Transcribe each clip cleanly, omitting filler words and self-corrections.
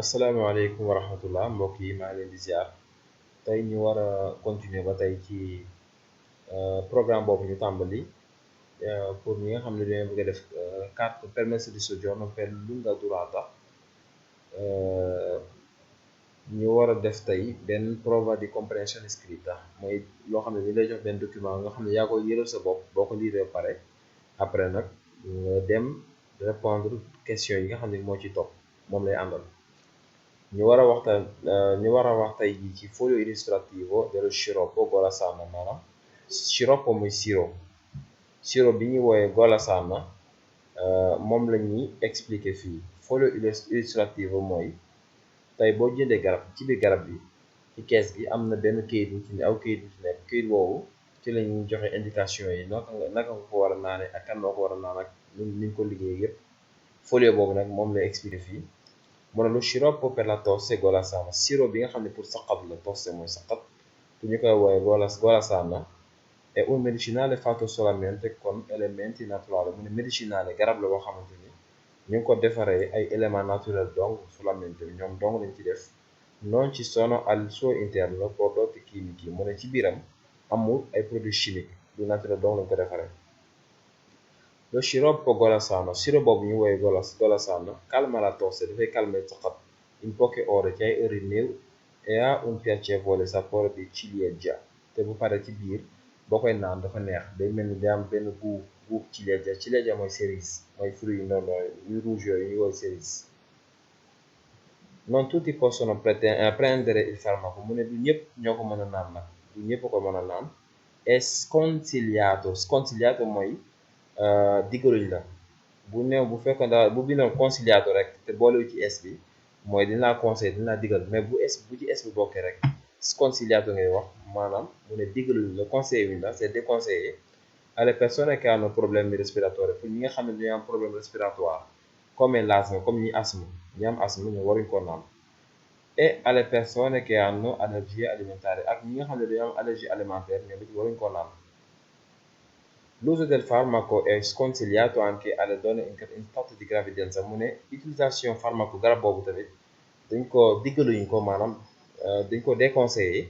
asalaamaaleykum wa rahmatullah mbokk yi maa ngi leen di ziar tey ñu war a continuer ba tey ci programme boobu ñu tàmbali pour ñi nga xam ne dañoo bëgg a def carte permesso di soggiorno per lunga durata ñu war a def tey benn prova di comprensione scritta mooy loo xam ne ni lay jox benn document nga xam ne yaa koy yëral sa bopp boo ko liiree pare après nag nga dem répondre question yi nga xam ne moo ci topp moom lay àndal. ñu war a wax tey jii ci foglio illustrativo dello sciroppo Gola-Sana maanaam sciroppo muy sirop bi ñuy wooyee Gola-Sana moom la ñuy expliquer fii foglio illustrativo mooy tey boo jëndee garab ci biir garab bi ci kees gi am na benn kayit bu ci aw kayit bu ci nekk kayit woowu ci la ñuy joxe indication yi naka nga ko war a naane ak kan moo ko war a naan ak ni ñu ko liggéey yépp foglio boobu nag moom lay expliquer fii. mu ne lo sciroppo per la tosse Gola-Sana sirop bi nga xam ne pour saqat la tosse mooy saqat bu ñu koy woowee Gola-Sana è un medicinale fatto solamente con elementi naturali mu ne medicinale garab la boo xamante ni ñu ngi ko defaree ay éléments naturels donc solamente ñoom dong lañ ci def non ci sono al suo interno prodotti chimici mu ne ci biiram amul ay produits chimiques du naturel dong lañ ko defaree. Lo sciroppo Gola-Sana sirop boobu ñu woowee Gola-Sana calma la tosse dafay calmer saqat in poche ore ci ay heures yu néew e ha un piacevole sapore di ciliegia te bu pare ci biir boo koy naan dafa neex day mel ni day am benn guub ciliegia mooy cerise mooy fruit yu noonu yu rouge yooyu ñu woowee cerise. Non tutti possono prendere il farmaco mu ne du ñëpp ñoo ko mën a naan nag du ñëpp ko mën a naan è sconsigliato mooy diggaluñ la bu néew bu fekkoon daal bu bindoon conciliato rek te boolewu ci s bi mooy dina la conseil dina la diggal mais bu ci s bi bokkee rek sconsigliato ngay wax maanaam mu ne diggaluñ la conseil wuñ la c'est déconseillé alle persone che hanno problemi respiratori pour ñi nga xam ne dañoo am problème respiratoire comme l'asthme comme ñi asthme ñi am asthme ñu waruñ ko naan et alle persone che hanno allergie alimentari ak ñi nga xam ne dañoo am allergie alimentaire ñoom it waruñ ko naan. L'uso del farmaco è sconsigliato anche alle donne in stato di gravidanza mu ne utilisation farmaco garab boobu tamit dañ ko diggaluñ ko maanaam dañ ko déconseillé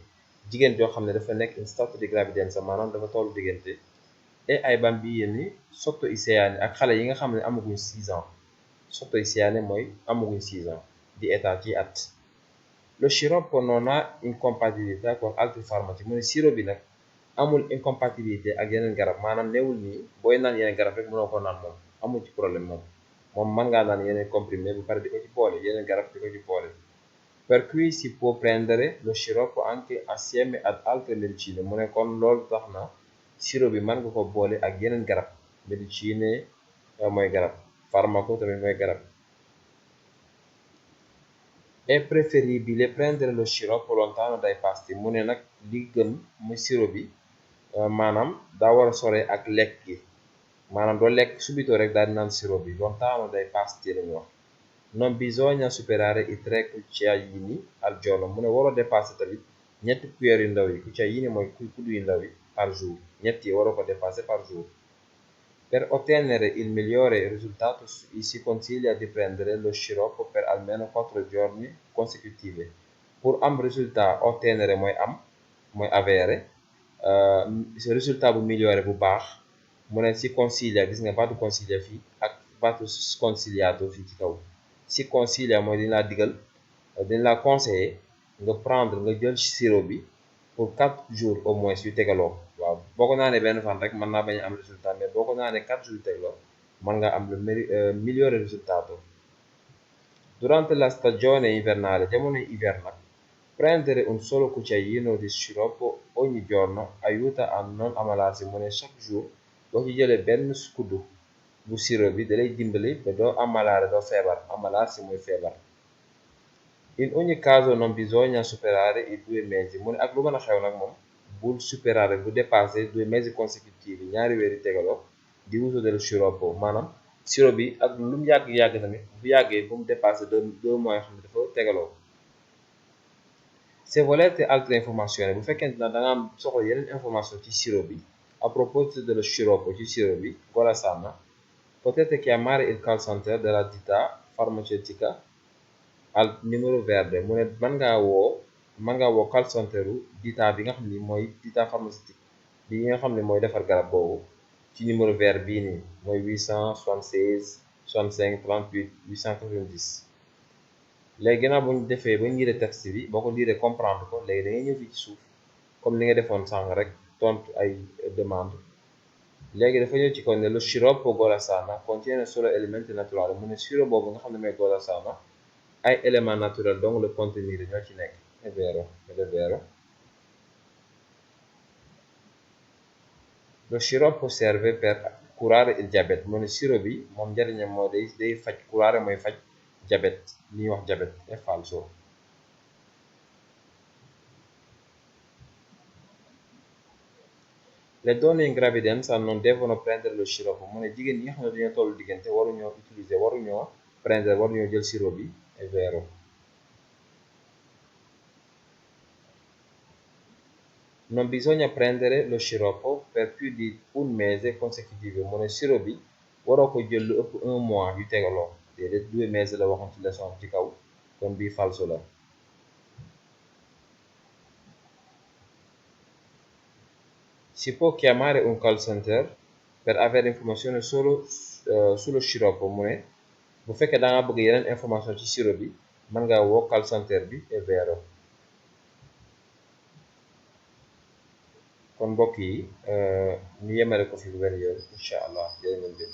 jigéen joo xam ne dafa nekk in stato di gravidanza maanaam dafa tollu diggante et ay bambini sotto i 6 anni ak xale yi nga xam ne amaguñ 6 ans sotto i 6 anni mooy amaguñ 6 ans di état ci at. Lo sciroppo non ha incompatibilità con altri farmaci mu ne sirop bi nag amul incompatibilité ak yeneen garab maanaam newul nii booy naan yeneen garab rek mënoo ko naan moom amul ci problème moom mën ngaa naan yeneen comprimé bu pare di ko ci boole yeneen garab di ko ci boole. Per cui si può prendere lo sciroppo anche assieme ad altre medicine mu ne kon loolu tax na sirop bi mën nga ko boole ak yeneen garab medicine mooy garab farmaco tamit mooy garab. È preferibile prendere lo sciroppo lontano dai pasti mu ne nag li gën muy sirop bi maanaam daa war a sore ak lekk gi maanaam doo lekk subito rek daal di naan sirop bi lontano dai pasti lañu wax. Non bisogna superare i 3 cucchiaini al giorno mu ne waroo dépasser tamit ñetti cuillères yu ndaw yi cucchiaini mooy kuddu yu ndaw yi par jour ñett yi waroo ko dépasser par jour. Per ottenere il migliore risultato si consiglia di prendere lo sciroppo per almeno 4 giorni consecutivi pour am résultat ottenere mooy avere résultat bu migliore bu baax mu ne si consiglia gis nga baatu consiglia fii ak baatu sconsigliato fii ci kaw si consiglia mooy dañ laa digal dañ laa conseiller nga jël sirop bi pour 4 jours au moins yu tegaloo waaw boo ko naanee benn fan rek mën naa bañ a am résultat mais boo ko naanee 4 jours yu tegaloo mën nga am le migliore risultato. Durante la stagione invernale jamonoy hiver nag prendere un solo cucchiaino di sciroppo ogni giorno aiuta a non ammalarsi mu ne chaque jour boo ci jëlee benn kuddu bu sirop bi dalay dimbali ba doo ammalare doo feebar ammalarsi mooy feebar. In ogni caso non bisogna superare i 2 mesi mu ne ak lu mën a xew nag moom bul superare bu dépassé 2 mesi consecutivi ñaari weer yi tegaloo di uso dello sciroppo maanaam sirop bi ak lu mu yàgg tamit bu yàggee bu mu dépassé 2 mois yoo xam ne dafa tegaloo. Se volete altre informazioni bu fekkente ne da nga am soxla yeneen information ci sirop bi a proposito dello sciroppo ci sirop bi Gola-Sana potete chiamare il call center della ditta farmaceutica al numéro vert mu ne mën ngaa woo call center Dita bi nga xam ni mooy Dita pharmaceutique bi nga xam ne mooy defar garab boobu ci numéro vert bii nii mooy 876 65 38 890. léegi ginnaaw bu ñu defee ba ñu liire texte bi boo ko liiree comprendre ko léegi da ngay ñëw fii ci suuf comme ni nga defoon sànq rek tontu ay demande. léegi dafa ñëw ci kaw ne lo sciroppo Golasana contiene solo elementi naturali mu ne sirop boobu nga xam ne mooy Golasana ay éléments naturels donc le contenir ñoo ci nekk. È vero, ed è vero. Lo sciroppo serve per curare il diabete mu ne sirop bi moom njëriñam moo day faj curare mooy faj diabete li ñuy wax diabete è falso. Le donne in gravidanza non devono prendere lo sciroppo mu ne jigéen ñi nga xam ne dañoo tollu diggante waruñoo jël sirop bi è vero. Non bisogna prendere lo sciroppo per più di un mese consecutivo mu ne sirop bi waroo ko jël lu ëpp 1 mois yu tegaloo déedéet 2 mesi la waxoon ci leçon ci kaw kon bii falso la. Si può chiamare un call center per avere informazioni solo sullo sciroppo mu ne bu fekkee da nga bëgg yeneen information ci sirop bi mën ngaa woo call center bi è vero. kon mbokk yi ñu yemale ko fi bu benn yoon incha allah jërë ngeen jëf.